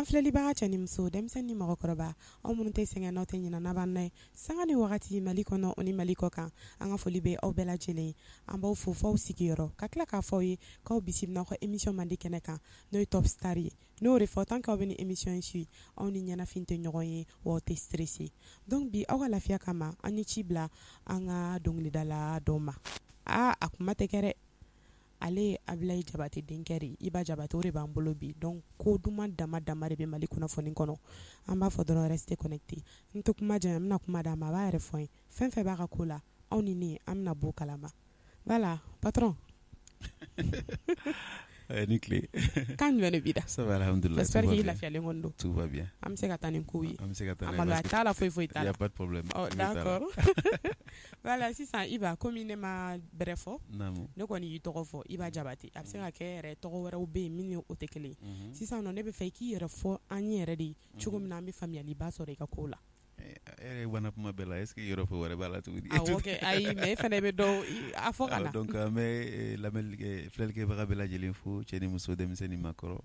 Filɛlibaga cɛ ni muso, denmisɛnnin ni mɔgɔkɔrɔba, aw minnu tɛ sɛgɛn, n'aw tɛ ɲinɛ, n'a b'an na sanga ni wagati Mali kɔnɔ o ni Mali kɔ kan, an ka foli bɛ aw bɛɛ lajɛlen. An b'aw fo f'aw sigiyɔrɔ, ka tila k'a fɔ aw ye k'aw bisimila aw ka émission mandi kɛnɛ kan, n'o ye Top Star ye. N'o de fɔ, tant que aw bɛ ni émission in suit, aw ni ɲɛnafin tɛ ɲɔgɔn ye, wa aw tɛ stressé. Donc bi, aw ka lafiya kama, an ye ci bila an ka dɔnkilidala dɔ ma. Aa, a kuma tɛ kɛ dɛ! Ale ye Abilayi Jabate denkɛ de ye, Iba Jabate, o de b'an bolo bi. Donc ko duman dama dama de bɛ Mali kunnafoni kɔnɔ. An b'a fɔ dɔrɔn, restez connecté. N tɛ kuma janya, n bɛna kuma d'a ma, a b'a yɛrɛ fɔ an ye. Fɛn fɛn b'a ka ko la, aw ni ne, an bɛna b'o kalama. Voilà, patron. Ni tile. Kan jumɛn de b'i da? Ça va, alhamdoulilah. J'espère que i lafiyalen kɔni don. Tout va bien. An bɛ se ka taa ni kow ye. An bɛ se ka taa. A maloya t'a la, foyi foyi t'a la. Y a pas de problème. Ɔ d'accord. Voilà, sisan Iba, komi ne ma bɛrɛ fɔ. Naamu. Ne kɔni y'i tɔgɔ fɔ, Iba Jabate. A bɛ se ka kɛ yɛrɛ tɔgɔ wɛrɛw bɛ yen min ni o tɛ kelen ye. Sisan nɔ, ne bɛ fɛ i k'i yɛrɛ fɔ an ye yɛrɛ de, cogo min na an bɛ faamuyaliba sɔrɔ i ka kow la. E yɛrɛ banna kuma bɛɛ la, est ce que yɔrɔ fɔ wɛrɛ b'a la tuguni? Awɔ kɛ, ayi, mais e fana bɛ dɔw a fɔ ka na. Donc an bɛ lamɛnni filɛlikɛbaga bɛɛ lajɛlen fo, cɛ ni muso, denmisɛn ni maakɔrɔ.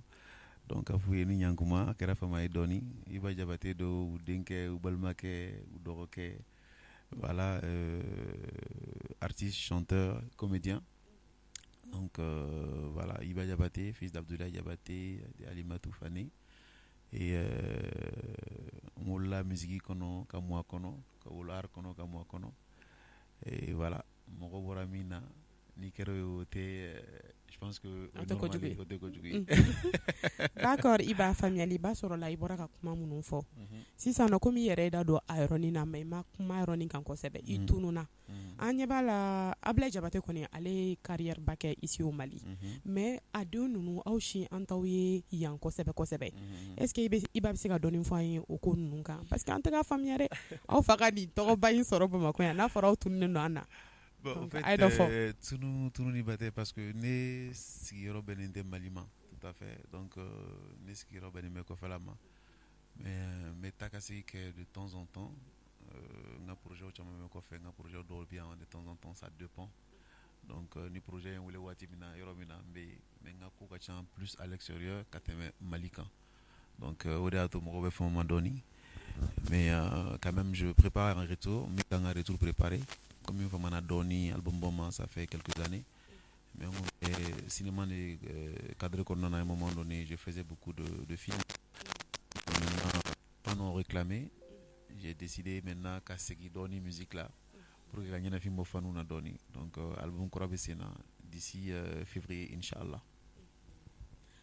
Donc k'a f'u ye ni ɲankuma, a kɛra fama ye dɔɔni. Iba Jabate don, u denkɛ, u balimakɛ, u dɔgɔkɛ. Voilà, artiste, chanteur, comédien. Donc voilà, Iba Jabate, fils d'Abdoulaye Jabate, de Alimatou Fane. Et n wolola musique kɔnɔ ka mɔ a kɔnɔ, ka wolo art kɔnɔ ka mɔ a kɔnɔ. Et voilà, mɔgɔ bɔra min na, n'i kɛra o ye, o tɛ, je pense que o tɛ kojugu ye. O tɛ kojugu ye. D'accord Iba, faamuyaliba sɔrɔla i bɔra ka kuma minnu fɔ. Sisan nɔ, komi i yɛrɛ da don a yɔrɔnin na, mais i ma kuma yɔrɔnin kan kosɛbɛ, i tununna. An ɲɛ b'a la, Abilaye Jabate kɔni, ale ye carrière ba kɛ ici au Mali, mais a den ninnu, aw si an t'aw ye yan kosɛbɛ kosɛbɛ. Est ce que Iba bɛ se ka dɔɔnin fɔ an ye o ko ninnu kan? Parce que an tɛ k'a faamuya dɛ, aw fa ka nin tɔgɔba in sɔrɔ Bamakɔ yan, n'a fɔra aw tununnen don an na. Bon, en fait, a ye dɔ fɔ. Tunu tununi ba tɛ, parce que ne sigiyɔrɔ bɛnnen tɛ Mali ma tout à fait. Donc ne sigiyɔrɔ bɛnnen bɛ kɔfɛla ma, mais n bɛ taa ka segin kɛ de temps en temps. N ka projet caman bɛ kɔfɛ, n ka projet dɔw bɛ yan de temps en temps, ça dépend. Donc ni projet ye n wele waati min na, yɔrɔ min na, n bɛ yen. Mais n ka ko ka ca plus à l'extérieur ka tɛmɛ Mali kan. Donc o de y'a to mɔgɔw bɛ fɛnw ma dɔɔni. Mais quand même, je prépare un retour, n bɛ ka n ka retour préparer. Comme n famana dɔɔni album bɔ ma, ça fait quelques années. Mais n kun bɛ cinéma de cadre kɔnɔna na. À un moment donné, je faisais beaucoup de films. Maintenant, fans ont réclamé, j'ai décidé maintenant ka segin dɔɔni musique la pour que ka ɲɛnafin bɔ fanu na dɔɔni. Donc album kura bɛ sen na d'ici février, inchallah.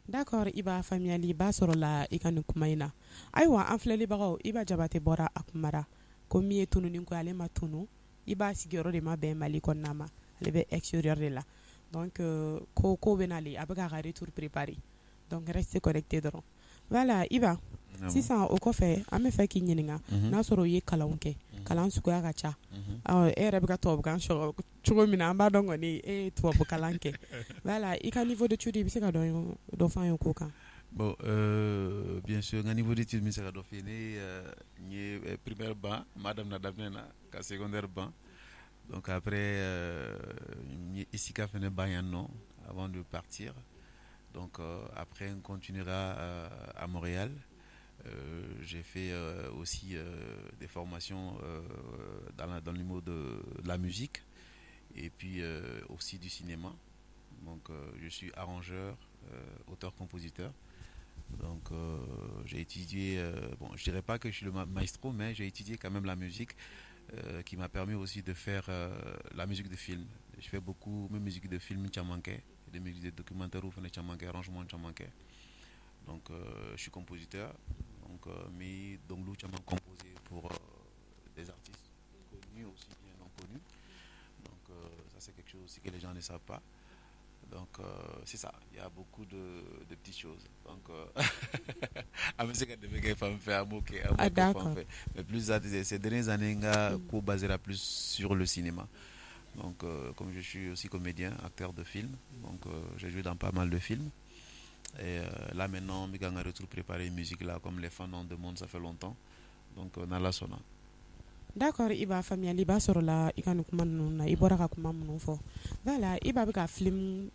D'accord Iba, faamuyaliba sɔrɔla i ka nin kuma in na. Ayiwa, an filɛlibagaw, Iba Jabate bɔra a kumara ko min ye tununi ko ye, ale ma tunu. Iba sigiyɔrɔ de ma bɛn Mali kɔnɔna ma, ale bɛ extérieur de la. Donc ko ko bɛ nalen, a bɛ k'a ka retour préparer. Donc restez connecté dɔrɔn. Voilà Iba, sisan o kɔfɛ, an bɛ fɛ k'i ɲininka n'a sɔrɔ i ye kalanw kɛ, kalan suguya ka ca. E yɛrɛ bɛ ka tubabukan sɔrɔ cogo min na, an b'a dɔn kɔni e ye tubabu kalan kɛ. Voilà, i ka niveau d'étude, i bɛ se ka dɔ fɔ an ye o ko kan? Bon, bien sûr, n ka niveau d'étude, n bɛ se ka dɔ f'i ye. Ne n ye primaire ban, n b'a daminɛ daminɛ na ka secondaire ban. Donc après, n ye ISICA fɛnɛ ban yan nɔ avant de partir. Donc après, on continuera à Montréal. J'ai fait aussi des formations dans le niveau de la musique et puis aussi du cinéma. Donc je suis arrangeur, auteur-compositeur. Donc j'ai étudié, bon, je dirais pas que je suis le maestro, mais j'ai étudié quand même la musique qui m'a permis aussi de faire la musique de film. Je fais beaucoup de musique de film caman kɛ, des musiques de documentaire ou fana caman kɛ, arrangement caman kɛ. Donc je suis compositeur. Donc mais dɔnkiliw caman composé pour des artistes connus aussi bien non connus. Donc ça, c'est quelque chose aussi que les gens ne savent pas. Donc c'est ça, il y a beaucoup de petites choses. Donc an bɛ se ka dɛmɛ kɛ fan fɛ, an b'o kɛ, an b'o kɛ fan fɛ. Mais plus ces dernières années, n ka ko basera plus sur le cinéma. Donc comme je suis aussi comédien, acteur de film, donc j'ai joué dans pas mal de films. Et là maintenant, n bɛ ka n ka retour préparer musique là, comme les fans en demandent, ça fait longtemps. Donc n'Ala sɔnna. D'accord Iba, faamuyaliba sɔrɔla i ka nin kuma ninnu na, i bɔra ka kuma minnu fɔ. Voilà, Iba bɛ ka film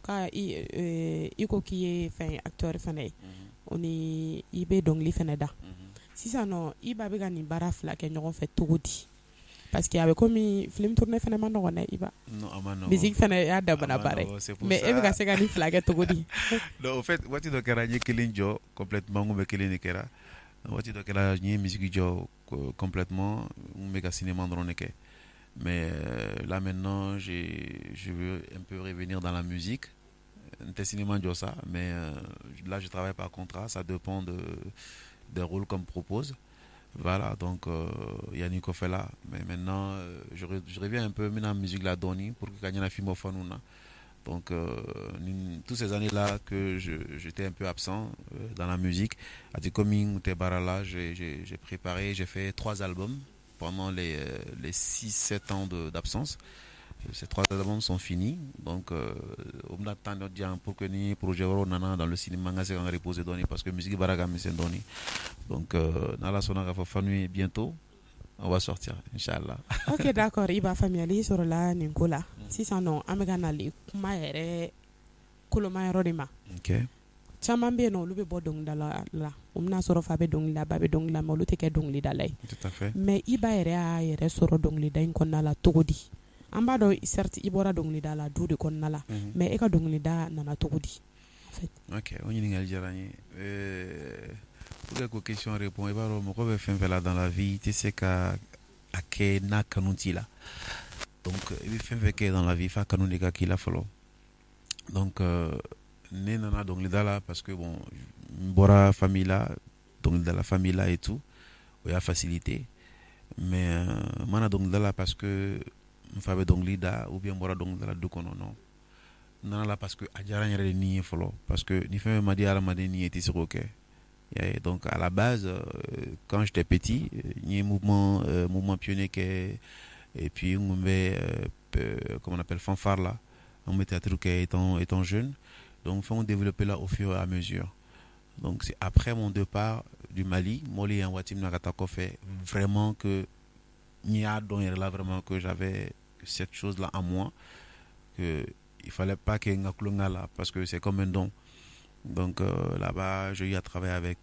ka i ko k'i ye fɛn acteur fana ye. O ni i bɛ dɔnkili fana da. Sisan nɔ, Iba bɛ ka nin baara fila kɛ ɲɔgɔn fɛ cogo di? Parce que a bɛ comme film tourner fana ma nɔgɔn dɛ Iba. Non, a ma nɔgɔn. Musique fana y'a A damana ma baara ye. nɔgɔn, c'est pour Mais e bɛ ça ka se ka nin fila kɛ cogo di? Donc au fait, waati dɔ kɛra, n ye kelen jɔ complètement, n kun bɛ kelen de kɛra. Waati dɔ kɛra, n ye musique jɔ complètement, n bɛ ka cinéma dɔrɔn de kɛ. Mais là maintenant, je veux un peu revenir dans la musique. N tɛ cinéma jɔ sa, mais là je travaille par contrat, ça dépend des rôles qu'on me propose. Voilà, donc yanni kɔfɛla, mais maintenant je reviens un peu maintenant musique la dɔɔni pour que ka ɲɛnafin bɔ fanu na. Donc toutes ces années-là que j'étais un peu absent dans la musique, a tɛ komi n tɛ baara la, j'ai préparé, j'ai fait trois albums pendant les 6-7 ans d'absence. Ces trois albums sont finis. Donc, o bɛna temps dɔ di yan pour que ni projet wɛrɛw nana dans le cinéma, n ka se ka n reposer dɔɔni parce que musique baara ka misɛn dɔɔni. Donc, n'Ala sɔnna k'a fɔ fanu ye, bientôt, on va sortir, Inch'Allah. Ok, d'accord, Iba, faamuyali sɔrɔla nin ko la. Sisan nɔ, an bɛ ka nali kuma yɛrɛ koloma yɔrɔ de ma. Caman bɛ yen nɔ, olu bɛ bɔ dɔnkilidala la, o bɛna sɔrɔ fa bɛ dɔnkili la, ba bɛ dɔnkili la, mais olu tɛ kɛ dɔnkilidala ye. Tout à fait. Mais Iba yɛrɛ y'a yɛrɛ sɔrɔ dɔnkilida in kɔnɔna la cogo di? An b'a dɔn, certes, i bɔra dɔnkilida la du de kɔnɔna la, mais e ka dɔnkilida nana cogo di en fait? Ok, o ɲininkali diyara n ye. Pour que k'o question répond, i b'a dɔn, mɔgɔ bɛ fɛn fɛn la dans la vie, i tɛ se ka a kɛ n'a kanu t'i la. Donc i bɛ fɛn fɛn kɛ dans la vie, f'a kanu de ka k'i la fɔlɔ. Donc ne nana dɔnkilida la parce que bon, n bɔra famille la, dɔnkilidala famille la et tout, o y'a facilité. Mais n ma na dɔnkilida la parce que n fa bɛ dɔnkili da ou bien n bɔra dɔnkilida la du kɔnɔ, non. N nana la parce que a diyara n yɛrɛ de ni ye fɔlɔ, parce que ni fɛn fɛn ma di hadamaden ni ye, i tɛ se k'o kɛ. Et donc à la base, quand j'étais petit, n ye mouvement pionnier kɛ et puis n kun bɛ comment on appelle, fanfare la, an bɛ théâtre kɛ étant jeune. Donc fɛnw développé là au fur et à mesure. Donc c'est après mon départ du Mali, Mali yan, waati min na ka taa kɔfɛ, vraiment que n y'a dɔn yɛrɛ la vraiment que j'avais cette chose là en moi, que il fallait pas que n ka tulonkɛ la parce que c'est comme un don. Donc là-bas, j'ai eu à travailler avec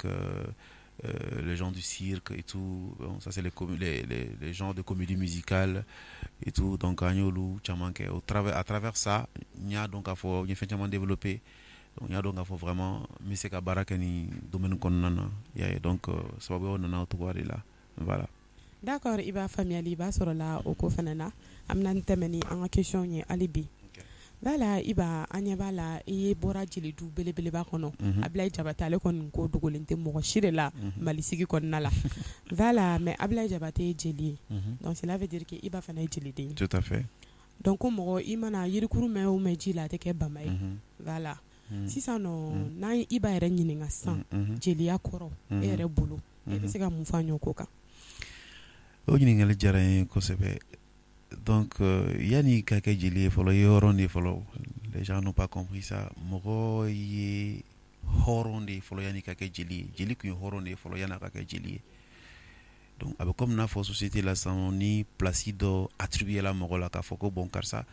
les gens du cirque et tout. Bon, ça c'est les genres de comédie musicale et tout. Donc an y'olu caman kɛ. À travers ça, n y'a dɔn k'a fɔ n ye fɛn caman développé. Donc n y'a dɔn k'a fɔ vraiment n bɛ se ka baara kɛ nin domaine kɔnɔna na. I y'a ye, donc sababuyaw nana o cogoya de la. Voilà. D'accord, i b'a faamuyali i b'a sɔrɔ la o ko fana na. An bɛna tɛmɛ ni an ka question ye hali bi. Voilà, Iba, an ɲɛ b'a la, i ye bɔra jelidu belebeleba kɔnɔ. Ablaye Jabate, ale kɔni ko dogolen tɛ mɔgɔ si de la Mali sigi kɔnɔna la. Voilà, mais Ablaye Jabate ye jeli ye. Donc cela veut dire que Iba fana ye jeliden ye. Tout à fait. Donc ko mɔgɔ i mana yirikuru mɛn o mɛn ji la, a tɛ kɛ bama ye. Voilà. Sisan nɔ, n'an ye Iba yɛrɛ ɲininka sisan, jeliya kɔrɔ e yɛrɛ bolo, e bɛ se ka mun fɔ an ye o ko kan? O ɲininkali diyara n ye kosɛbɛ. Donc yanni ka kɛ jeli ye fɔlɔ, i ye hɔrɔn de ye fɔlɔ. Les gens n'ont pas compris ça. Mɔgɔ ye hɔrɔn de ye fɔlɔ yanni ka kɛ jeli ye. Jeli tun ye hɔrɔn de ye fɔlɔ yanni a ka kɛ jeli ye. Donc a bɛ comme n'a fɔ société la sisan, ni place dɔ attribué la mɔgɔ la k'a fɔ ko bon, karisa,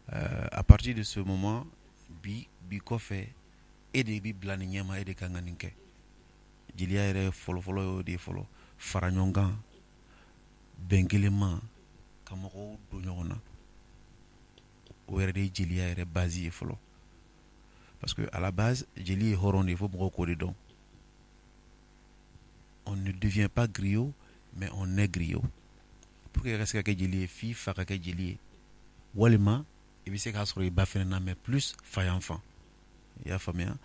à partir de ce moment, bi bi kɔfɛ, e de bɛ bila nin ɲɛma, e de kan ka nin kɛ. Jeliya yɛrɛ fɔlɔfɔlɔ y'o de ye fɔlɔ: fara ɲɔgɔn kan, bɛn kelen ma, ka mɔgɔw don ɲɔgɔn na. O yɛrɛ de ye jeliya yɛrɛ base ye fɔlɔ, parce que à la base, jeli ye hɔrɔn de ye, fo mɔgɔw k'o de dɔn. On ne devient pas griot, mais on est griot. Pour que i ka se ka kɛ jeli ye, f'i fa ka kɛ jeli ye, walima i bɛ se k'a sɔrɔ i ba fɛnɛ na, mais plus fa yan fan, i y'a faamuya.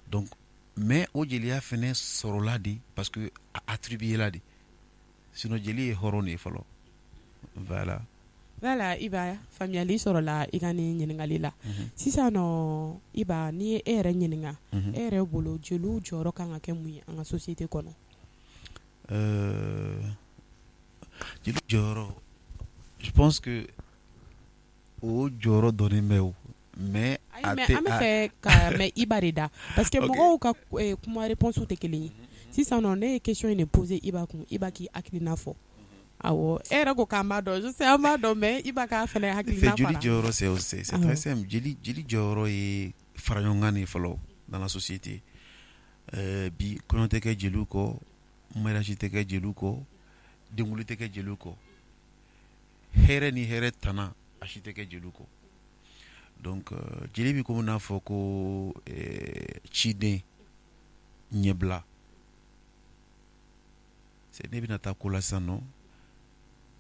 Donc mais o jeliya fɛnɛ sɔrɔla de parce que a attribué la de, sinon jeli ye hɔrɔn de ye fɔlɔ. Voilà. Voilà, Iba, faamuyali sɔrɔla i ka nin ɲininkali la. Sisan nɔ, Iba, n'i ye e yɛrɛ ɲininka, e yɛrɛ bolo, jeliw jɔyɔrɔ kan ka kɛ mun ye an ka société kɔnɔ? Jeli jɔyɔrɔ, je pense que o jɔyɔrɔ dɔnnen bɛ o, mais Ayi, mais an bɛ fɛ ka mɛn Iba de da, parce que mɔgɔw ka kuma réponse tɛ kelen ye. Sisan nɔ, ne ye question in de poser Iba kun, Iba k'i hakilina fɔ. Awɔ, e yɛrɛ ko k'an b'a dɔn, je sais, an b'a dɔn, mais Iba k'a fɛnɛ hakilina Jeli fara. jɔyɔrɔ, c'est très simple. Jeli jɔyɔrɔ ye fara ɲɔgɔn kan de fɔlɔ dans la société. Bi kɔɲɔ tɛ kɛ jeliw kɔ, mariage tɛ kɛ jeliw kɔ, denkundi tɛ kɛ jeliw kɔ, hɛrɛ ni hɛrɛ tana a si tɛ kɛ jeliw kɔ. Donc jeli bɛ komi n'a fɔ ko ciden ɲɛbila. C'est ne bɛna taa ko la sisan nɔ,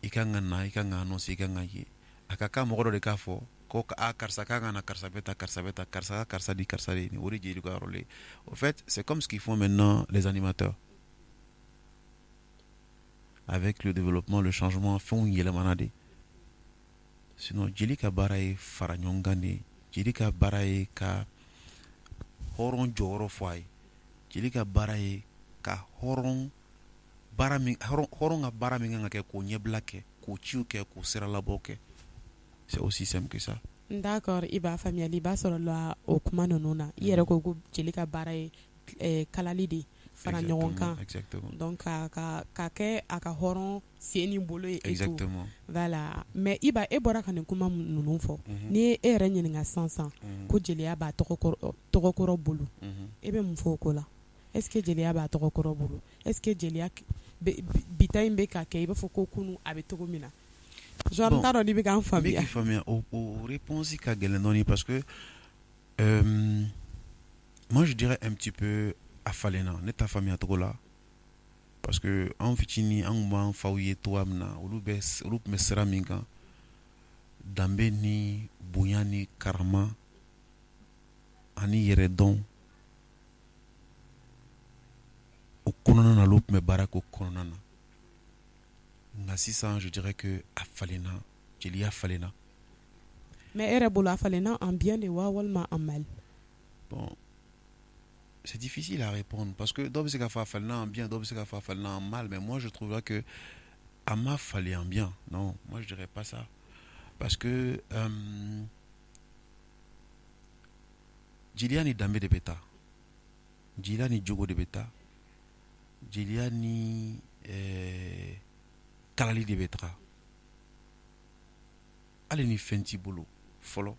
i ka kan ka na, i ka kan ka annoncer, i ka kan ka ye. A ka kan mɔgɔ dɔ de k'a fɔ ko aa karisa ka kan ka na, karisa bɛ tan, karisa bɛ tan, karisa ka karisa di, karisa de ye nin. O de ye jeli ka rôle ye. Au fait, c'est comme ce qu'ils font maintenant les animateurs. Avec le développement, le changement, fɛnw yɛlɛmana de. Sinon jeli ka baara ye fara ɲɔgɔn kan de ye. Jeli ka baara ye ka hɔrɔn jɔyɔrɔ fɔ a ye. Jeli ka baara ye ka hɔrɔn baara min hɔrɔn ka baara min kan ka kɛ k'o ɲɛbila kɛ, k'o ciw kɛ, k'o siralabɔ kɛ. C'est aussi simple que ça. D'accord, i b'a faamuyali b'a sɔrɔ la o kuma ninnu na. I yɛrɛ ko ko jeli ka baara ye kalali de fara ɲɔgɔn kan. Exactement. Donc ka kɛ a ka hɔrɔn sen ni bolo ye. Exactement. Voilà, mais Iba e bɔra ka nin kuma ninnu fɔ, n'i ye e yɛrɛ ɲininka sisan ko jeliya b'a tɔgɔkɔrɔ bolo, e bɛ mun fɔ o ko la? Est-ce que jeliya b'a tɔgɔkɔrɔ bolo? Est-ce que jeliya bi ta in bɛ ka kɛ i b'a fɔ ko kunun a bɛ cogo min na? Genre n t'a dɔn n'i bɛ ka n faamuya. N bɛ k'i faamuya, o réponse ka gɛlɛn dɔɔnin parce que moi je dirais un petit peu a falenna ne ta faamuya cogo la parce que anw fitinin an tun b'an faw ye cogoya min na, olu tun bɛ sira min kan, danbe ni bonya ni karama ani yɛrɛdɔn o kɔnɔna na, olu tun bɛ baara k'o kɔnɔna na. Nka sisan je dirais que a falenna, jeliya falenna. Mais e yɛrɛ bolo a falenna en bien de wa walima en mal? Bon, c'est difficile à répondre parce que dɔw bɛ se k'a fɔ a falenna en bien, dɔw bɛ se k'a fɔ a falenna en mal, mais moi je trouverais que a ma falen en bien. Non, moi je dirais pas ça parce que jeliya ni danbe de bɛ taa, jeliya ni jogo de bɛ taa, jeliya ni kalali de bɛ taga. Hali ni fɛn t'i bolo fɔlɔ,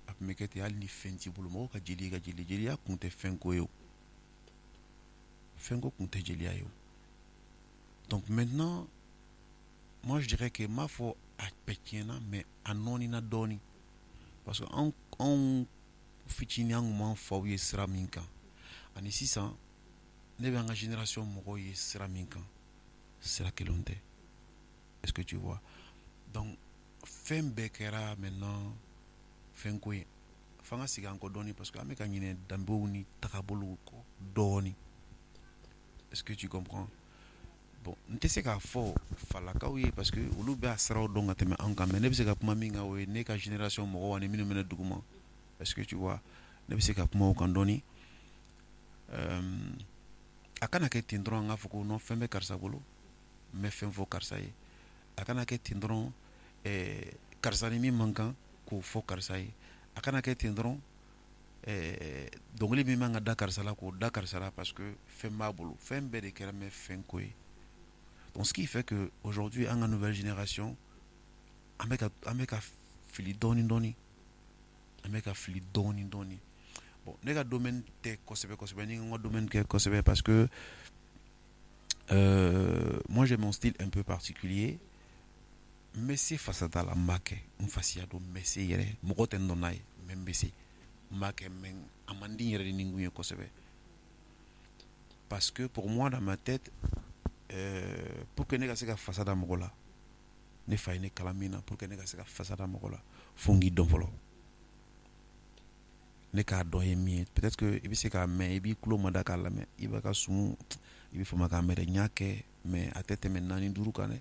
a tun bɛ kɛ ten, hali ni fɛn t'i bolo, mɔgɔw ka jeli ka jeli, jeliya kun tɛ fɛnko ye, o fɛnko kun tɛ jeliya ye. O donc maintenant moi je dirais que n m'a fɔ a bɛɛ tiɲɛna, mais a nɔɔnina dɔɔnin parce que anw fitinin an tun b'an faw ye sira min kan, ani sisan ne bɛ an ka génération mɔgɔw ye sira min kan, sira kelenw tɛ. Est-ce que tu vois? Donc fɛn bɛɛ kɛra maintenant fɛnko ye. F'an ka segin an kɔ dɔɔnin parce que an bɛ ka ɲinɛ danbew ni tagabolow kɔ dɔɔnin. Est-ce que tu comprends? Bon, n tɛ se k'a fɔ falakaw ye parce que olu bɛ a siraw dɔn ka tɛmɛ an kan, mais ne bɛ se ka kuma min kan, o ye ne ka génération mɔgɔw ani minnu bɛ ne duguma. Est-ce que tu vois? Ne bɛ se ka kuma o kan dɔɔnin. A kana kɛ ten dɔrɔn an k'a fɔ ko non, fɛn bɛ karisa bolo, n bɛ fɛn fɔ karisa ye. A kana kɛ ten dɔrɔn karisa ni min man kan k'o fɔ karisa ye. A kana kɛ ten dɔrɔn dɔnkili min man ka da karisa la k'o da karisa la parce que fɛn b'a bolo. Fɛn bɛɛ de kɛra mais fɛn ko ye. Donc ce qui fait que aujourd'hui an ka nouvelle génération an bɛ ka fili dɔɔnin dɔɔnin, an bɛ ka fili dɔɔnin dɔɔnin. Bon, ne ka domaine tɛ kosɛbɛ kosɛbɛ, ni n ka domaine kɛ kosɛbɛ parce que moi j'ai mon style un peu particulier. N bɛ se fasada la, n b'a kɛ, n fasiya don, n bɛ se yɛrɛ, mɔgɔ tɛ n dɔn n'a ye, mais n bɛ se, n b'a kɛ, mais a man di n yɛrɛ de ni kun ye kosɛbɛ parce que pour moi dans ma tête, pour que ne ka se ka fasa da mɔgɔ la, ne fa ye ne kalan min na, pour que ne ka se ka fasa da mɔgɔ la, fo n k'i dɔn fɔlɔ. Ne k'a dɔn ye min ye, peut-être que i bɛ se k'a mɛn, i b'i tulo mada k'a lamɛn, i b'a ka sun, i bɛ fama k'a mɛn dɛ, n y'a kɛ, mais a tɛ tɛmɛ 4 5 kan dɛ.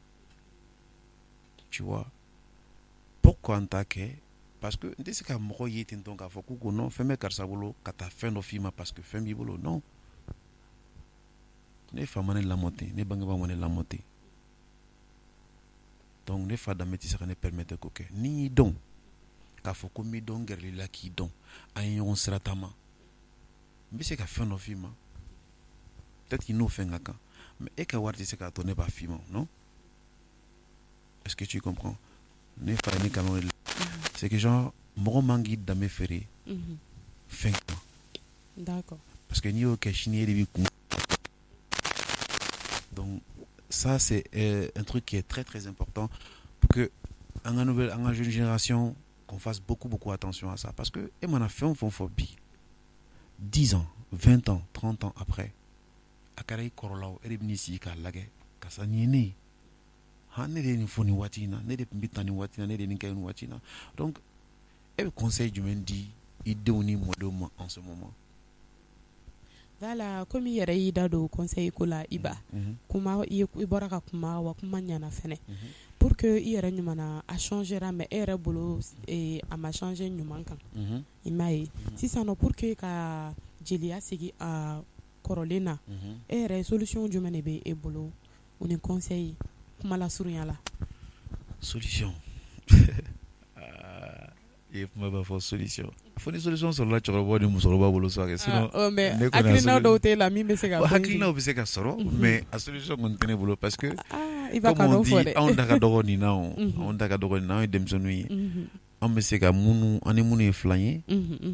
Tu vois? Pourquoi n t'a kɛ? Parce que n tɛ se ka mɔgɔ ye ten tɔ k'a fɔ ko non, fɛn bɛ karisa bolo, ka taa fɛn dɔ f'i ma parce que fɛn b'i bolo. Non, ne fa ma ne lamɔ ten, ne bangebaaw ma ne lamɔ ten. Donc ne fa danbe tɛ se ka ne permettre k'o kɛ. Ni y'i dɔn k'a fɔ ko n b'i dɔn, n gɛrɛl'i la k'i dɔn, an ye ɲɔgɔn sira taama, n bɛ se ka fɛn dɔ f'i ma, peut-être n'o fɛn ka kan, mais e ka wari tɛ se k'a to ne b'a f'i ma. Non, est-ce que tu comprends? Ne fa ye ne kalan o de la. C'est que genre mɔgɔ man k'i danbe feere fɛn kama. D'accord. Parce que n'i y'o kɛ, sini e de b'i kun. Donc ça, c'est un truc qui est très très important pour que an ka nouvelle, an ka jeune génération, qu'on fasse beaucoup beaucoup attention à ça, parce que e mana fɛn o fɛn fɔ bi, 10 ans, 20 ans, 30 ans après, a kɛra i kɔrɔla o, e de bɛn'i sigi k'a lajɛ: karisa, nin ye ne ye han, ne de ye nin fɔ nin waati in na, ne de tun bɛ tan nin waati in na, ne de ye nin kɛ nin waati in na. Donc e bɛ conseil jumɛn di i denw ni mɔdenw ma en ce moment? Voilà, komi i yɛrɛ y'i da don conseil ko la, Iba, kuma i bɔra ka kuma wa, kuma ɲana fɛnɛ. Pour que i yɛrɛ ɲuman a changera, mais e yɛrɛ bolo, a ma changer ɲuman kan, i m'a ye. Sisan nɔ, pour que ka jeliya segin a kɔrɔlen na, e yɛrɛ, solution jumɛn de bɛ e bolo o ni conseil, kuma la surunya la? Solution, i ye kuma b'a fɔ solution, fo ni solution sɔrɔla cɛkɔrɔbaw ni musokɔrɔbaw bolo sa kɛ, sinon mais hakilina dɔw t'e la min bɛ se ka Hakilinaw bɛ se ka sɔrɔ, mais a solution kɔni tɛ ne bolo, parce que comme on dit, anw da ka dɔgɔ nin na o, anw da ka dɔgɔ nin na, anw ye denmisɛnninw ye. An bɛ se ka minnu, an ni minnu ye filan ye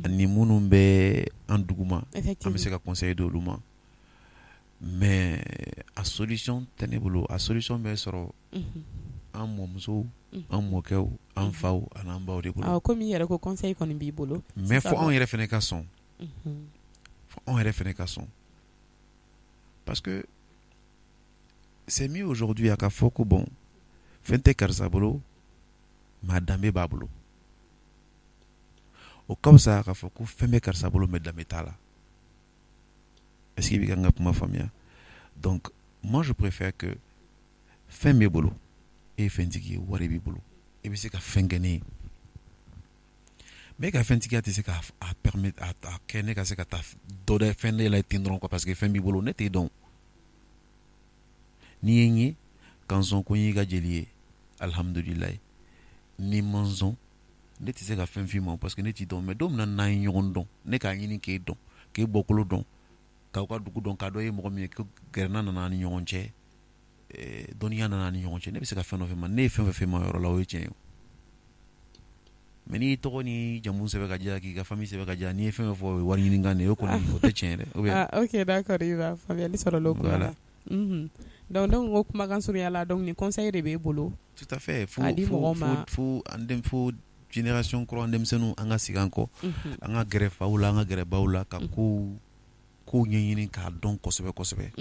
ani minnu bɛ an duguma, an bɛ se ka conseil di olu ma, mais a solution tɛ ne bolo. A solution bɛ sɔrɔ an mɔmusow, an mɔkɛw, an faw ani an baw de bolo. Komi i yɛrɛ ko conseil kɔni b'i bolo. Mais fo anw yɛrɛ fana ka sɔn, fo anw yɛrɛ fana ka sɔn, parce que c'est mieux aujourd'hui a ka fɔ ko bon, fɛn tɛ karisa bolo, mais a danbe b'a bolo. O ka fisa k'a fɔ ko fɛn bɛ karisa bolo, mais danbe t'a la. Est-ce que i bɛ ka n ka kuma faamuya? Donc moi, je préfère que fɛn b'e bolo, e ye fɛntigi ye, wari b'i bolo, i bɛ se ka fɛn kɛ ne ye, mais e ka fɛntigiya tɛ se k'a permettre a kɛ ne ka se ka taa dɔ dɛ fɛn de la ten dɔrɔn quoi, parce que fɛn b'i bolo, ne t'e dɔn. N'i ye n ye k'an sɔn ko n y'i ka jeli ye, alihamudulilayi. N'i ma sɔn, ne tɛ se ka fɛn f'i ma, parce que ne t'i dɔn. Mais don min na n'an ye ɲɔgɔn dɔn, ne k'a ɲini k'e dɔn, k'e bɔkolo dɔn, k'aw ka dugu dɔn, k'a dɔn e ye mɔgɔ min ye, ko gɛrɛnna nana an ni ɲɔgɔn cɛ, dɔnniya nana an ni ɲɔgɔn cɛ, ne bɛ se ka fɛn dɔ f'i ma. Ne ye fɛn fɛn f'i ma o yɔrɔ la, o ye tiɲɛ ye. Mais n'i y'i tɔgɔ ni jamu sɛbɛn ka diya, k'i ka famille sɛbɛn ka diya, n'i ye fɛn fɛn fɔ, o ye wari ɲinikan de ye, o kɔni o tɛ tiɲɛ ye dɛ, ou bien? Ah, ok, d'accord Iba, faamuyali sɔrɔla o kuma la. Donc ko kumakan surunya la, donc ni conseil de b'e bolo. Tout à fait. Fo k'a di mɔgɔw ma. Fo an den, fo génération kura denmisɛnninw, an ka segin an kɔ, an ka gɛrɛ faw la, an ka gɛrɛ baw la, ka kow ɲɛɲini k'a dɔn kosɛbɛ kosɛbɛ,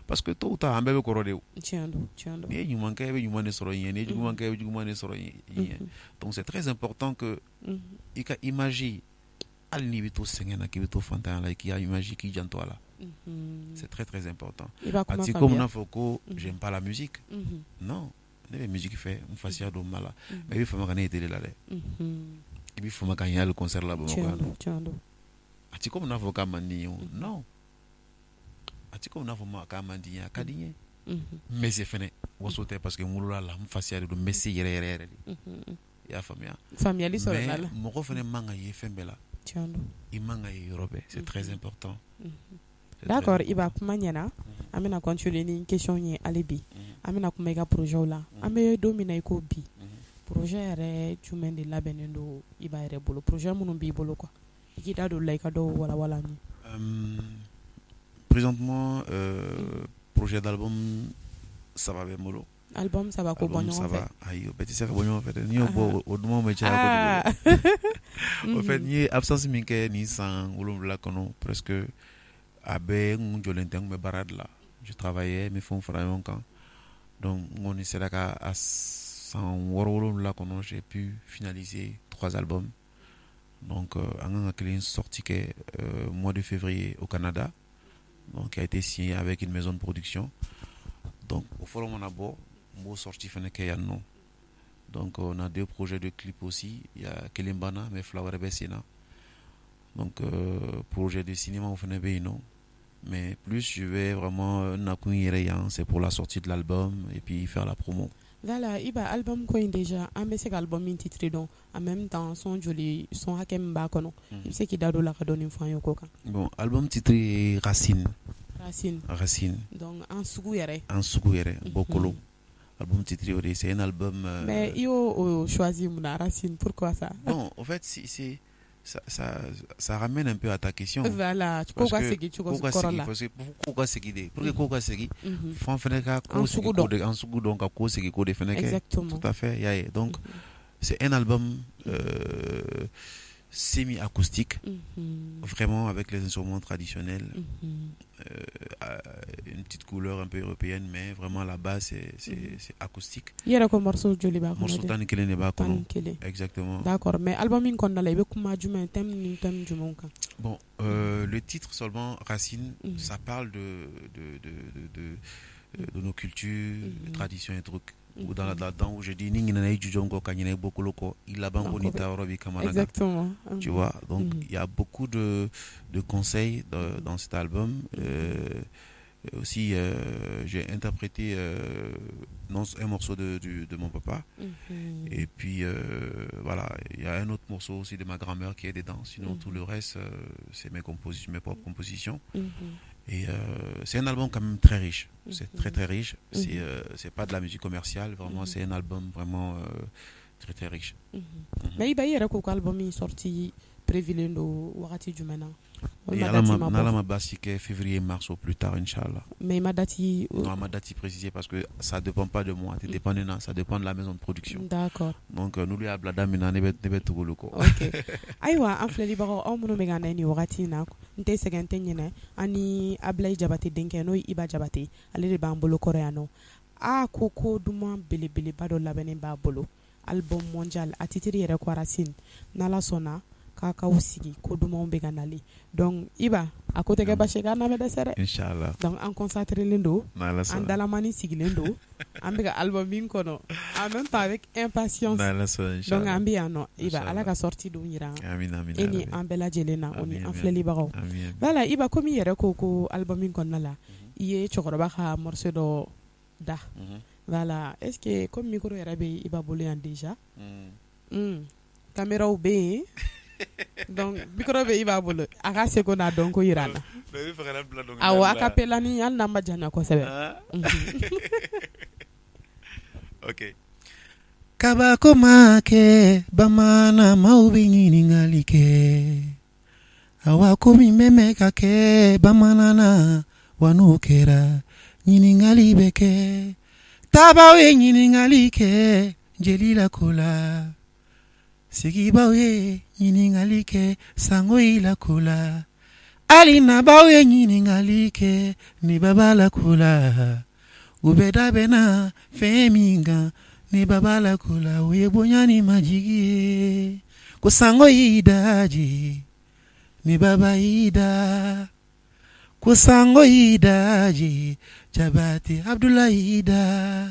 parce que tôt ou tard, an bɛɛ bɛ kɔrɔ de. Tiɲɛ don, tiɲɛ don. N'i ye ɲuman kɛ, e bɛ ɲuman de sɔrɔ yen, n'i ye juguman kɛ, e bɛ juguman de sɔrɔ yen. Donc c'est très important que i ka image, hali n'i bɛ to sɛgɛn na, k'i bɛ to fantanya la, i k'i ka image, k'i janto a la. C'est très très important. A ti komi n'a fɔ ko j'aime pas la musique. Non, ne bɛ musique fɛ, n fasiya don ba la, mais i bɛ fama ka ne ye télé la dɛ, i bɛ fama ka n ye hali concert la Bamakɔ yan nɔ. A ti komi n'a fɔ k'a man di n ye o, non, a ti komi n'a fɔ k'a man di n ye, a ka di n ye. N bɛ se fɛnɛ, waso tɛ, parce que n wolola la, n fasiya de don, n bɛ se yɛrɛ yɛrɛ yɛrɛ de. I y'a faamuya? Faamuyali sɔrɔla la. Mais mɔgɔ fɛnɛ man ka ye fɛn bɛɛ la. Tiɲɛ don. I man ka ye yɔrɔ bɛɛ, c'est très important. D'accord Iba, kuma ɲɛna. An bɛna continuer ni question ye hali bi. An bɛna kuma i ka projet la. An bɛ don min na i ko bi, projet yɛrɛ jumɛn de labɛnnen don Iba yɛrɛ bolo? Projet minnu b'i bolo quoi, i k'i da don la, i ka dɔw walawala an ye. Présentement, projet d'album saba bɛ n bolo. Album saba ko bɔ ɲɔgɔn fɛ? Ayi, o bɛɛ tɛ se ka bɔ ɲɔgɔn fɛ dɛ, n'i y'o bɔ, o dumanw bɛ caya kojugu. Au fait, n ye absence min kɛ nin san 7 kɔnɔ presque, a bɛɛ n kun jɔlen tɛ, n kun bɛ baara de la, je travaillais, n bɛ fɛnw fara ɲɔgɔn kan. Donc n kɔni sera ka a san 6 7 kɔnɔ, j'ai pu finaliser trois albums. Donc an kan ka kelen sortie kɛ mois de février au Canada, donc qui a été signé avec une maison de production. Donc o fɔlɔ mana bɔ, n b'o sortie fana kɛ yan nɔ. Donc on a deux projets de clip aussi, il y a kelen banna, mais fila wɛrɛ bɛ sen na. Donc projet de cinéma fana bɛ yen nɔ, mais plus je vais vraiment nakun yɛrɛ yan, c'est pour la sortie de l'album et puis faire la promo. Voilà Iba, album ko in déjà, an bɛ se ka album min titre dɔn, en même temps son joli, son hakɛ min b'a kɔnɔ, i bɛ se k'i da don o la ka dɔɔni fɔ an ye o ko kan? Bon, album titre ye Racine. Racine. Racine. Donc an sugu yɛrɛ. An sugu yɛrɛ, bɔkolo. Album titre o de, c'est un album Mais i y'o choisi mun na, Racine, pourquoi ça? Bon, en fait, c'est ça ramène un peu à ta question. Voilà, ko ka segin cogo kɔrɔ la. Parce que ko ka segin de, pour que ko ka segin, fo an fana ka ko sugu dɔn, an sugu dɔn ka ko segin ko de fana kɛ. Exactement. Tout à fait, y'a ye. Donc c'est un album semi-acoustique, vraiment avec les instruments traditionnels, une petite couleur un peu européenne, mais vraiment la base c'est acoustique. I yɛrɛ ko morceau joli b'a kɔnɔ? Morceau 11 de b'a kɔnɔ. 11. Exactement. D'accord, mais album in kɔnɔna la i bɛ kuma jumɛn, thème ni thème jumɛnw kan? Bon, le titre seulement, Racine, ça parle de nos cultures, de traditions et trucs. Ou dans là-dedans où je dis ni ɲinɛna i jujɔn kɔ ka ɲinɛ i bɔkolo kɔ, i laban ko n'i taayɔrɔ b'i kamanagan. Exactement. Tu vois, donc il y a beaucoup de conseils dans cet album. Aussi, j'ai interprété un morceau de mon papa. Et puis, voilà, il y a un autre morceau aussi de ma grand-mère qui est dedans. Sinon, tout le reste, c'est mes propres compositions. Et c'est un album quand même très riche. C'est très, très riche. C'est pas de la musique commerciale. Vraiment, c'est un album vraiment très, très riche. Mais Iba, i yɛrɛ ko ko album in sortie prévulen don wagati jumɛn na? N'Ala ma baasi kɛ, février, mars au plus tard, Inch'Allah. Mais i ma date Non, ma date précisée parce que ça dépend pas de moi, ça dépend de ça dépend de la maison de production. D'accord. Donc n'olu y'a bila da min na, ne bɛ tugu olu kɔ. Ok. Ayiwa, an filɛlibagaw, aw minnu bɛ ka na nin wagati in na, n tɛ sɛgɛn, n tɛ ɲinɛ, an ni Abilaye Jabate denkɛ, n'o ye Iba Jabate, ale de b'an bolo kɔrɔ yan nɔ. A ko ko duman belebeleba dɔ labɛnnen b'a bolo, album mondial, a titre yɛrɛ ko Racine. N'Ala sɔnna k'a k'aw sigi ko dumanw bɛ ka nali. Donc Iba, a ko tɛ kɛ basi ye k'an na bɛ dɛsɛ dɛ. Inchallah. Donc an concentré len don, N'Ala an sɔnna. dalamani sigilen don, an bɛ ka album min kɔnɔ en même temps avec impatience. N'Ala sɔnna, Donc Inchallah. an bɛ yan nɔ Iba, Ala ka sortie don yira Amin, amin. e ni an bɛɛ lajɛlen na, o ni an filɛlibagaw. Amin. Voilà, Iba, komi i yɛrɛ ko ko album in kɔnɔna la, i ye cɛkɔrɔba ka morceau dɔ da. Voilà, est ce que comme micro yɛrɛ bɛ Iba bolo yan déjà, caméraw bɛ yen, donc micro bɛ Iba bolo, a ka seko n'a dɔnko yira an na. Awɔ, a cappella ni, hali n'an ma janya kosɛbɛ. Ok. Kabako ma kɛ bamanan, maaw bɛ ɲininkali kɛ. Awa, ko min bɛ mɛn ka kɛ bamanan na wa, n'o kɛra, ɲininkali bɛ kɛ. Tabaw ye ɲininkali kɛ jeli la ko la, sigibaw ye ɲininkali kɛ sango i la ko la, hali nabaw ye ɲininkali kɛ ni baba la ko la. U bɛ dabɛnna fɛn min kan ni baba la ko la, o ye bonya ni majigi ye. Ko sango y'i daji ni baba y'i da, ko sango y'i daji, Jabate Abdulayi y'i da,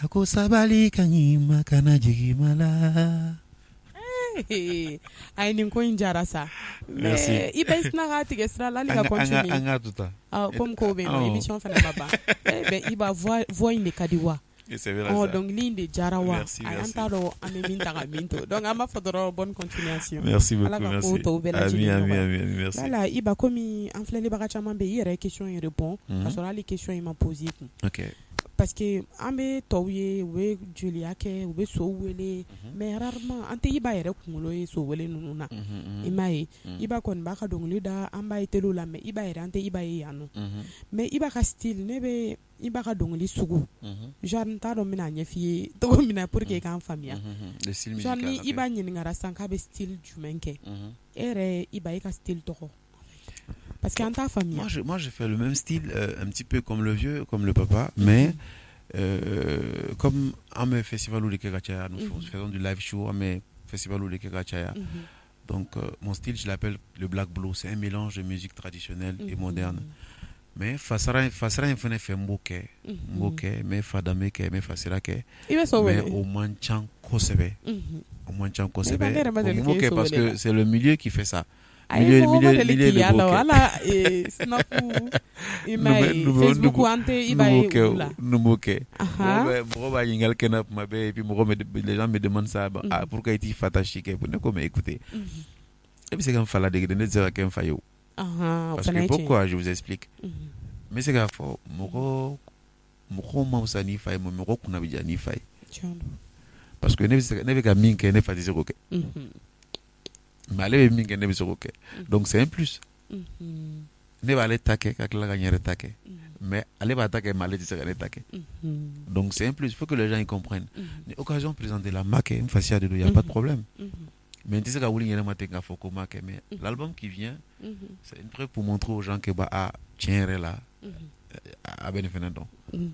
a ko sabali ka ɲi ma kana jigin ma la. Ayi, nin ko in jara sa. Merci. Mais Iba, i sina k'a tigɛ sira la hali ka An continuer. An ka to tan. Comme kow bɛ yen nɔ, émission fana ma ban. Eh ben Iba, voix in de ka di wa. C'est vrai. Ɔ, dɔnkili in de jara wa. Merci, Ayi, an merci. t'a dɔn an bɛ min ta ka min to. Donc an b'a fɔ dɔrɔn bonne continuation. Merci Ala beaucoup, ka ko merci. tɔw bɛɛ Amin, lajɛlen amin, nɔgɔya. amin, merci. Voilà, Iba, komi an filɛlibaga caman bɛ yen, i yɛrɛ ye question in répond ka sɔrɔ hali question in ma poser kun. Parce que an bɛ tɔw ye, u bɛ joliya kɛ, u bɛ sow wele, mais rarement an tɛ Iba yɛrɛ kunkolo ye so wele ninnu na. I m'a ye, Iba kɔni b'a ka dɔnkili da, an b'a ye télé la, mais Iba yɛrɛ, an tɛ Iba ye yan nɔ. Mais Iba ka style, ne bɛ Iba ka dɔnkili sugu, genre n t'a dɔn n bɛna ɲɛf'i ye cogo min na pour que i k'an faamuya. Le style Genre musical. ni Iba ɲininkara sisan k'a bɛ style jumɛn kɛ, e yɛrɛ Iba, e ka style tɔgɔ? Parce que an t'a faamuya. Moi, je fais le même style, un petit peu comme le vieux, comme le papa, mais comme an bɛ festival de kɛ ka caya, nous faisons du live show, an bɛ festival de kɛ ka caya. Donc, mon style, je l'appelle le black blue. C'est un mélange de musique traditionnelle et moderne. Mais fasara fasara in fɛnɛ fɛ, n b'o kɛ, n b'o kɛ, n bɛ fadame kɛ, n bɛ fasira kɛ. I bɛ so Mais wele. o man ca kosɛbɛ. O man ca kosɛbɛ. Ne yɛrɛ ma deli N b'o k'e kɛ so parce wele que la. c'est le milieu qui fait ça. Ayi, Milieu mɔgɔ ma milieu deli milieu k'i de y'a b'o la o. kɛ. Ala Snap, i m'a ye, Facebook, an tɛ Iba ye olu la. N b'o kɛ. Mɔgɔ b'a ɲininkali kɛ n na tuma bɛɛ et puis mɔgɔ me les gens me demandent ça, ah, pourquoi i t'i fa ta si kɛ? Ne ko mais écoutez, e bɛ se ka n fa ladege de, ne tɛ se ka kɛ n fa ye o. O Parce fana que ye tiɲɛ ye. pourquoi, je vous explique. N bɛ se k'a fɔ mɔgɔ mɔgɔw ma fisa n'i fa ye, mais mɔgɔ kunna bɛ diya n'i fa ye. Tiɲɛ don. Parce que ne bɛ se ne bɛ ka min kɛ, ne fa tɛ se k'o kɛ. Mais ale bɛ min kɛ, ne bɛ se k'o kɛ, donc c'est un plus. Ne b'ale ta kɛ ka tila ka n yɛrɛ ta kɛ, mais ale b'a ta kɛ, mais ale tɛ se ka ne ta kɛ, donc c'est un plus. Il faut que les gens y comprennent. Ni occasion présentée la, n b'a kɛ, n fasiya de don, y a pas de problème, mais n tɛ se ka wuli n yɛrɛ ma ten k'a fɔ ko n b'a kɛ. Mais l'album qui vient, c'est une preuve pour montrer aux gens que bah, ah, tiɲɛ yɛrɛ la, a bɛ nin fɛnɛ dɔn.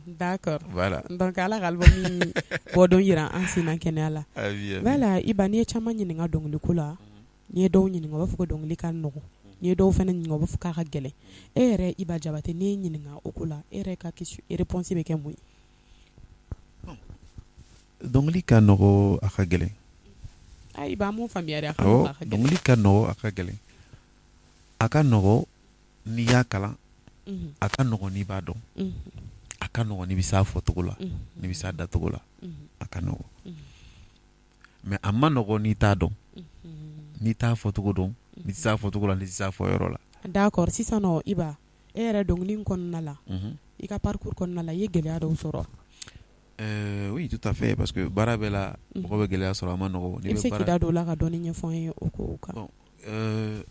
D'accord. Voilà. Donc Ala ka album bɔ don yira an sin na kɛnɛya la. Voilà, Iba, n'i ye caman ɲininka dɔnkiliko la, n'i ye dɔw ɲininka, u b'a fɔ ko dɔnkili ka nɔgɔn, n'i ye dɔw fana ɲininka, u b'a fɔ k'a ka gɛlɛn. E yɛrɛ Iba Jabate, n'i ye ɲininka o ko la, e yɛrɛ ka question réponse bɛ kɛ mun ye? Dɔnkili ka nɔgɔ, a ka gɛlɛn. Ah Iba, an m'o faamuya dɛ, a ka nɔgɔn, a ka gɛlɛn. Dɔnkili ka nɔgɔ, a ka gɛlɛn. A ka nɔgɔ n'i y'a kalan, a ka nɔgɔn n'i b'a dɔn, a ka nɔgɔn n'i bɛ s'a fɔcogo la, n'i bɛ s'a dacogo la, a ka nɔgɔn. Mais a ma nɔgɔn n'i t'a dɔn, n'i t'a fɔcogo dɔn, n'i tɛ s'a fɔcogo la, n'i tɛ s'a fɔyɔrɔ la. D'accord. Sisan nɔ Iba, e yɛrɛ, dɔnkili in kɔnɔna la, i ka parcours kɔnɔna la, i ye gɛlɛya dɔw sɔrɔ? Oui, tout à fait, parce que baara bɛɛ la, mɔgɔ bɛ gɛlɛya sɔrɔ, a ma nɔgɔn. I bɛ se k'i da don o la ka dɔɔni ɲɛfɔ an ye o ko kan? Bon,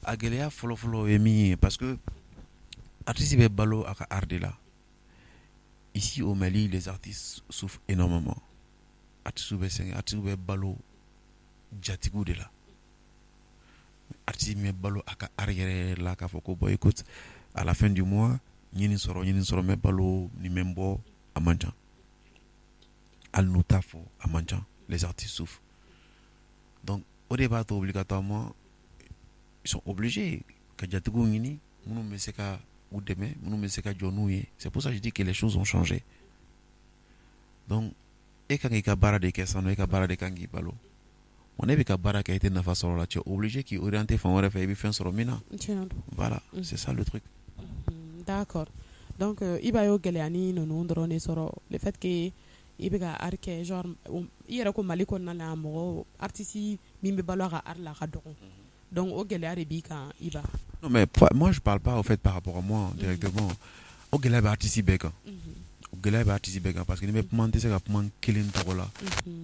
a gɛlɛya fɔlɔ-fɔlɔ ye min ye, parce que artiste bɛ balo a ka art de la. Ici au Mali, les artistes souffrent énormément. Artistes bɛ sɛgɛn, artistes bɛ balo jatigiw de la. Artiste min bɛ balo a ka art yɛrɛ yɛrɛ la, k'a fɔ ko bon, écoute, à la fin du mois, n ye nin sɔrɔ, n ye nin sɔrɔ, n bɛ balo, nin bɛ n bɔ, a man ca. Hali n'u t'a fɔ, a man ca. Les artistes souffrent. Donc o de b'a to obligatoirement ils sont obligés ka jatigiw ɲini minnu bɛ se ka u dɛmɛ, minnu bɛ se ka jɔ n'u ye. C'est pour ça que je dis que les choses ont changé. Donc e kan k'i ka baara de kɛ sisan nɔ, e ka baara de kan k'i balo. Bon, ne bɛ ka baara kɛ, e tɛ nafa sɔrɔ o la, tu es obligé k'i orienter fan wɛrɛ fɛ, i bɛ fɛn sɔrɔ min na. Voilà, c'est ça le truc. D'accord. Donc Iba y'o gɛlɛya ni ninnu dɔrɔn de sɔrɔ, le fait que i bɛ ka art kɛ, genre i yɛrɛ ko Mali kɔnɔna la, mɔgɔ artiste min bɛ balo a ka art la, a ka dɔgɔ. Donc o gɛlɛya de b'i kan, Iba? Non, mais moi je parle pas au fait par rapport à moi directement. O gɛlɛya bɛ artiste bɛɛ kan. O gɛlɛya bɛ artiste bɛɛ kan, parce que ni bɛ kuma, n tɛ se ka kuma n kelen tɔgɔ la.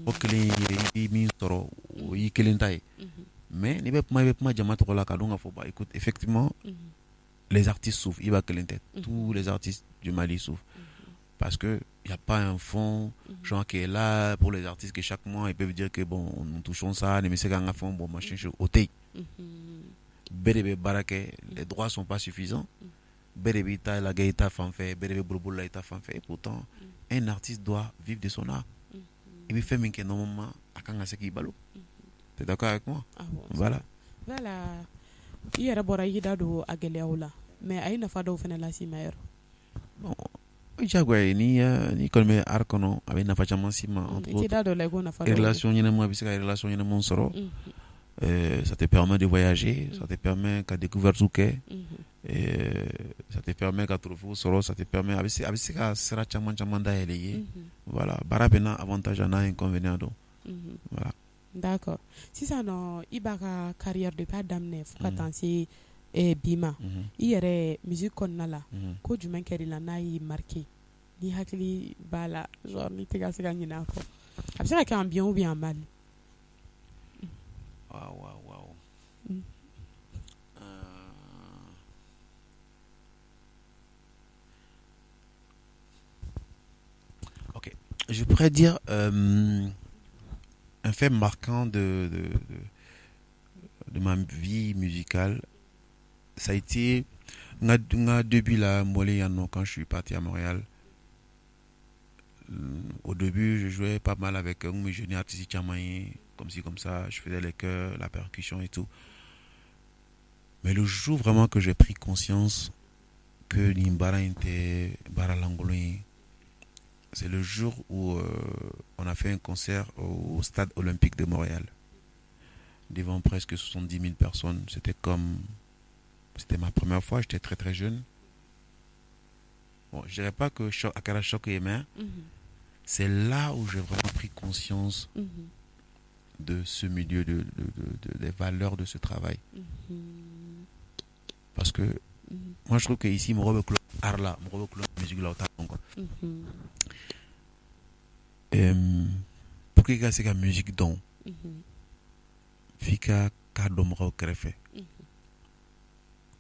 O kelen i bɛ min sɔrɔ, o y'i kelen ta ye. Mais n'i bɛ kuma, i bɛ kuma jama tɔgɔ la, ka dɔn k'a fɔ bah, écoute, effectivement, les artistes souffrent. Iba kelen tɛ. Tous les artistes du Mali souffrent. Parce que il n'y a pas un fonds genre qui est là pour les artistes, que chaque mois ils peuvent dire que bon, nous touchons ça, nin bɛ se k'an ka fɛnw bɔ, machin chose, o tɛ yen. Bɛɛ de bɛ baara kɛ, les droits sont pas suffisants. Bɛɛ de b'i ta lajɛ i ta fan fɛ, bɛɛ de bɛ bolobolo la i ta fan fɛ. Et pourtant, un artiste doit vivre de son art. I bɛ fɛn min kɛ, normalement a kan ka se k'i balo. Tu es d'accord avec moi? Voilà. Voilà, i yɛrɛ bɔra i da don a gɛlɛyaw la, mais a ye nafa dɔw fana las'i ma yɔrɔ? Bon, o ye diyagoya ye. N'i kɔni bɛ art kɔnɔ, a bɛ nafa caman s'i ma. I t'i da don o la, i k'o nafa dɔw Relation ɲɛnama, i bɛ se ka relation ɲɛnamaw sɔrɔ. Ça te permet de voyager, ça te permet ka découverte kɛ, ça te permet ka trophée sɔrɔ, ça te permet, a bɛ se ka sira caman caman dayɛlɛ i ye. Voilà, baara bɛ n'a avantage a n'a inconvénient dɔn. Voilà. D'accord. Sisan nɔ, i b'a ka carrière depuis a daminɛ fo ka taa se bi ma, i yɛrɛ, musique kɔnɔna la, ko jumɛn kɛr'i la n'a y'i marqué, ni hakili b'a la, genre n'i tɛ ka se ka ɲinɛ a kɔ? A bɛ se ka kɛ en bien ou bien en mal. Waouh, waouh, waouh. Ok. Je pourrais dire un fait marquant de ma vie musicale. Ça a été n ka début la, n bɔlen yan nɔ, quand je suis parti à Montréal. Au début, je jouais pas mal avec mes jeunes artistes caman ye, comme ci, comme ça. Je faisais les chœurs, la percussion et tout. Mais le jour vraiment que j'ai pris conscience que nin baara in tɛ baara lankolon ye, c'est le jour où on a fait un concert au Stade olympique de Montréal devant presque 70 000 personnes. C'était ma première fois, j'étais très très jeune. Bon, je dirais pas que a kɛra choc ye, mais c'est là où j'ai vraiment pris conscience de ce milieu, des valeurs de ce travail. Parce que moi je trouve que ici, mɔgɔ bɛ tulon art la, mɔgɔ bɛ tulon musique la, o t'a dɔn quoi. Pour que i ka se ka musique dɔn, f'i ka k'a dɔnbagaw kɛrɛfɛ,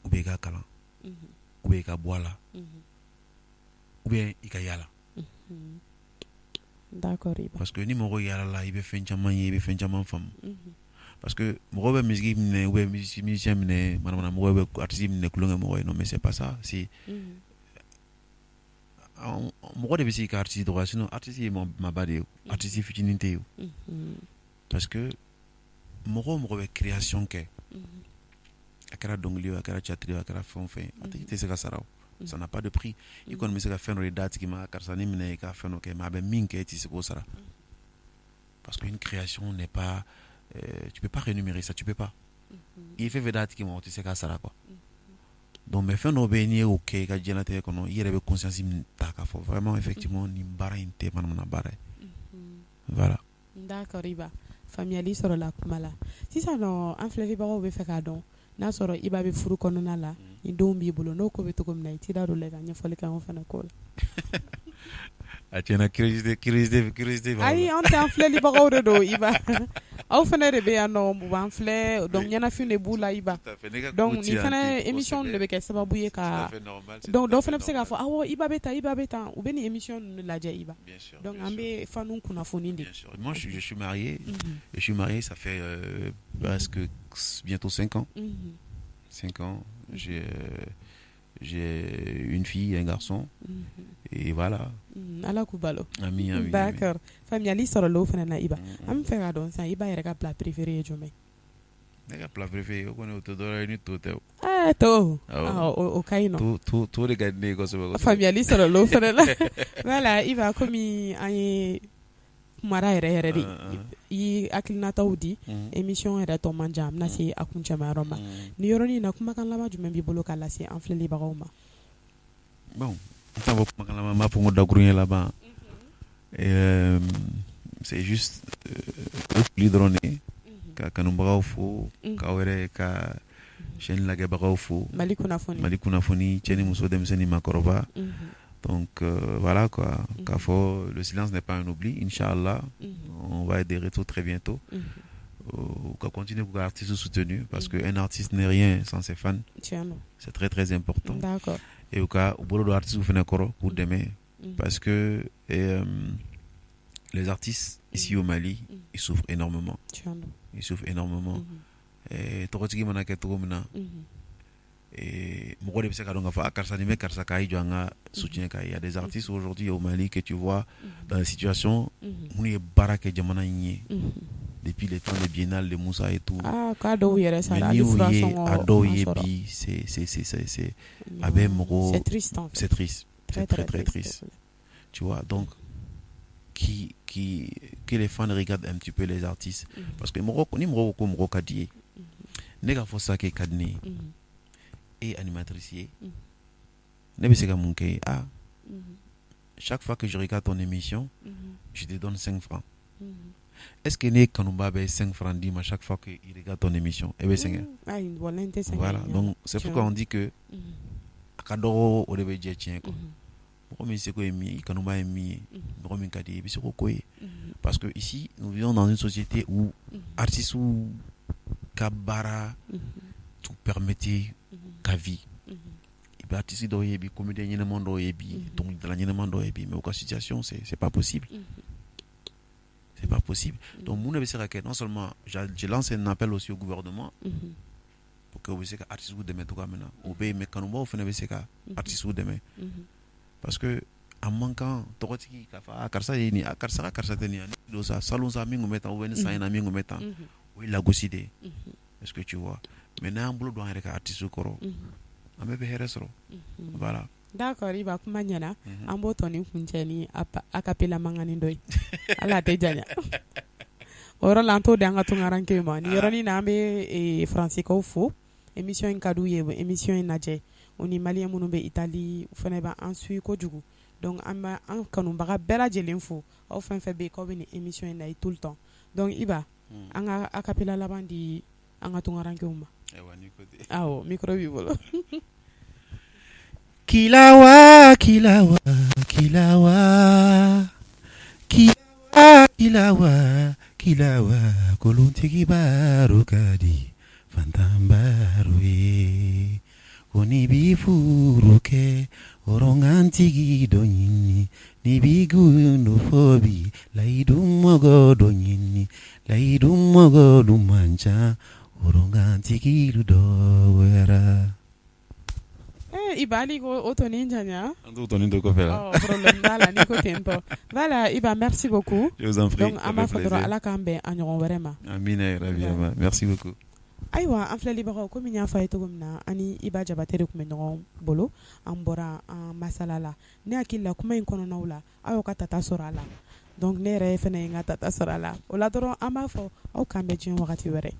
ou bien i ka kalan, ou bien i ka bɔ a la, ou bien i ka yala. D'accord. Parce que ni mɔgɔ yalala, i bɛ fɛn caman ye, i bɛ fɛn caman faamu. Parce que mɔgɔ bɛ musique minɛ ou bien musicien minɛ, manamana mɔgɔ bɛ artiste minɛ tulonkɛ mɔgɔ ye. Non, mais c'est pas ça. C'est mɔgɔ de bɛ se k'i ka artiste dɔgɔya, sinon artiste ye maaba de ye, artiste fitinin tɛ yen. Parce que mɔgɔ o mɔgɔ bɛ création kɛ, a kɛra dɔnkili ye, a kɛra théâtre ye, a kɛra fɛn o fɛn ye, a tigi tɛ se ka sara o. Ça n'a pas de prix. I kɔni bɛ se ka fɛn dɔ de d'a tigi ma: karisa, ni minɛ, i ka fɛn dɔ kɛ. Mais a bɛ min kɛ, e tɛ se k'o sara, parce qu'une création n'est pas tu peux pas rémunérer ça, tu peux pas. I ye fɛn fɛn d'a tigi ma, o tɛ se k'a sara quoi. Donc, mais fɛn dɔw bɛ yen, n'i y'o kɛ i ka diɲɛlatigɛ kɔnɔ, i yɛrɛ bɛ conscience min ta k'a fɔ vraiment, effectivement, nin baara in tɛ manamana baara ye. Voilà. D'accord Iba, faamuyali sɔrɔla kuma la. Sisan nɔ, an filɛlibagaw bɛ fɛ k'a dɔn n'a sɔrɔ Iba bɛ furu kɔnɔna la, ni denw b'i bolo, n'o ko bɛ cogo min na, i t'i da don la ka ɲɛfɔli kɛ an fana ko la. A tiɲɛna, curiosité, curiosité, curiosité. Ayi, an tɛ, an filɛlibagaw de don Iba. Aw fana de bɛ yan nɔ, u b'an filɛ, donc ɲɛnafin de b'u la Iba. Donc nin fana émission de bɛ kɛ sababu ye ka, donc dɔw fana bɛ se k'a fɔ awɔ, Iba bɛ tan, Iba bɛ tan, u bɛ nin émission ninnu lajɛ Iba. Donc an bɛ fanu kunnafoni de. Moi, je suis marié. Je suis marié, ça fait presque bientôt 5 ans. 5 ans. J'ai une fille et un garçon. Et voilà. Ala k'u balo. Ami, ami. D'accord. Faamuyali sɔrɔla o fana na Iba. An bɛ fɛ k'a dɔn sisan, Iba yɛrɛ ka plat préféré ye jumɛn ye? Ne ka plat préféré, o kɔni, o tɛ dɔwɛrɛ ye ni to tɛ o. Ɛɛ, to. O ka ɲi nɔ. To, to de ka di ne ye kosɛbɛ kosɛbɛ. Faamuyali sɔrɔla o fana la. Voilà Iba, komi an ye kumara yɛrɛ yɛrɛ de, i ye hakilinataw di, émission yɛrɛ tɔ man jan, an bɛna se a kuncɛma yɔrɔ ma. Nin yɔrɔnin in na, kumakan laban jumɛn b'i bolo k'a lase an filɛlibagaw ma? Bon, n t'a fɔ kumakan laban, n b'a fɔ n ko dakuruɲɛ laban. C'est juste o fili dɔrɔn de ye ka kanubagaw fo, k'aw yɛrɛ ka chaîne lajɛbagaw fo. Mali kunnafoni. Mali kunnafoni, cɛ ni muso, denmisɛnnin, maakɔrɔba. Donc voilà quoi, k'a fɔ le silence n'est pas un oubli, inchallah, on va être de retour très bientôt. Ka continuer k'u ka artiste soutenir, parce que un artiste n'est rien sans ses fans. Tiɲɛ don. C'est très très important. Et u ka u bolo don artiste fana kɔrɔ k'u dɛmɛ, parce que les artistes ici au Mali, ils souffrent énormément. Tiɲɛ don. Ils souffrent énormément. Tɔgɔtigi mana kɛ cogo min na, mɔgɔ de bɛ se ka dɔn k'a fɔ a karisa nin bɛ karisa k'a y'i jɔ an ka soutien k'a ye. Il y a des artistes aujourd'hui au Mali que tu vois dans des situations, minnu ye baara kɛ jamana in ye depuis le temps de Biennale de Moussa et tout. Ah, k'a dɔw yɛrɛ sara. Mais n'i y'o ye, a dɔw ye bi, c'est a bɛ mɔgɔ. C'est triste en fait. C'est triste, c'est très très triste. Tu vois, donc qui que les fans regardent un petit peu les artistes, parce que mɔgɔ ni mɔgɔ ko mɔgɔ ka di ye, ne k'a fɔ sisan k'e ka di ne ye, e ye animatrice ye, ne bɛ se ka mun kɛ? Ah, chaque fois que je regarde ton émission, je te donne 5 francs. Est-ce que ne kanuba bɛ 5 francs d'i ma chaque fois que il regarde ton émission, e bɛ sɛgɛn? Ayi, walahi n tɛ sɛgɛn. Voilà, donc c'est pourquoi on dit que a ka dɔgɔ, o de bɛ jɛ tiɲɛ kɔ. Mɔgɔ min seko ye min ye, i kanuba ye min ye, mɔgɔ min ka di ye, i bɛ se k'o ko ye. Parce que ici nous vivons dans une société où artistes ka baara t'u permettre ka vie. I bɛ artiste dɔw ye bi, comédien ɲɛnɛman dɔw ye bi, dɔnkilidala ɲɛnɛman dɔw ye bi, mais u ka situation, c'est pas possible, c'est pas possible. Donc mun de bɛ se ka kɛ? Non seulement je lance un appel aussi au gouvernement pour que u bɛ se ka artistes dɛmɛ cogoya min na, o bɛ yen, mais kanubaw fana bɛ se ka artistes dɛmɛ, parce que a man kan tɔgɔtigi k'a fɔ a karisa ye nin, a karisa ka karisa tɛ nin ye don sa, salon sa min tun bɛ tan, ou bien ni san in na min tun bɛ tan, o ye lagosi de ye. Est-ce que tu vois? Mais n'an y'an bolo don an yɛrɛ ka artistes kɔrɔ, an bɛɛ bɛ hɛrɛ sɔrɔ. Voilà. D'accord Iba, kuma ɲɛna. An b'o tɔnin kuncɛ ni a cappella mankanni dɔ ye, hali a tɛ janya. O yɔrɔ la, an t'o di an ka tunkarankew ma. Nin yɔrɔnin na, an bɛ Faransikaw fo, émission in ka d'u ye, u bɛ émission in lajɛ, o ni malien minnu bɛ Italie, u fana b'an suit kojugu. Donc an bɛ an kanubaga bɛɛ lajɛlen fo, aw fɛn fɛn bɛ yen k'aw bɛ nin émission in lajɛ tout le temps. Donc Iba, an ka a cappella laban di an ka tunkarankew ma. Awɔ, micro b'i bolo. Kilawa, kilawa, kilawa, kilawa, kilawa, kilawa, kolontigi baro ka di. Fantanbaro ye ko n'i bi furu kɛ hɔrɔnkantigi dɔ ɲini n'i bi gundo fɔ bi layidu mɔgɔ dɔ ɲini layidu mɔgɔ dun man ca hɔrɔnkantigi dɔgɔyara. Iba n'i ko o tɔnin janya an t'o tɔnin to kɔfɛ wa problème t'a la n'i ko ten tɔ voilà Iba merci beaucoup je vous en prie donc an b'a fɔ dɔrɔn Ala k'an bɛn a ɲɔgɔn wɛrɛ ma amina yarabi merci beaucoup ayiwa an filɛlibagaw komi n y'a fɔ a ye cogo min na an ni Iba Jabate de tun bɛ ɲɔgɔn bolo an bɔra an masala la ne hakili la kuma in kɔnɔnaw la aw y'aw ka tata sɔrɔ a la donc ne yɛrɛ fana ye n ka tata sɔrɔ a la o la dɔrɔn an b'a fɔ aw k'an bɛn diɲɛ wagati wɛrɛ.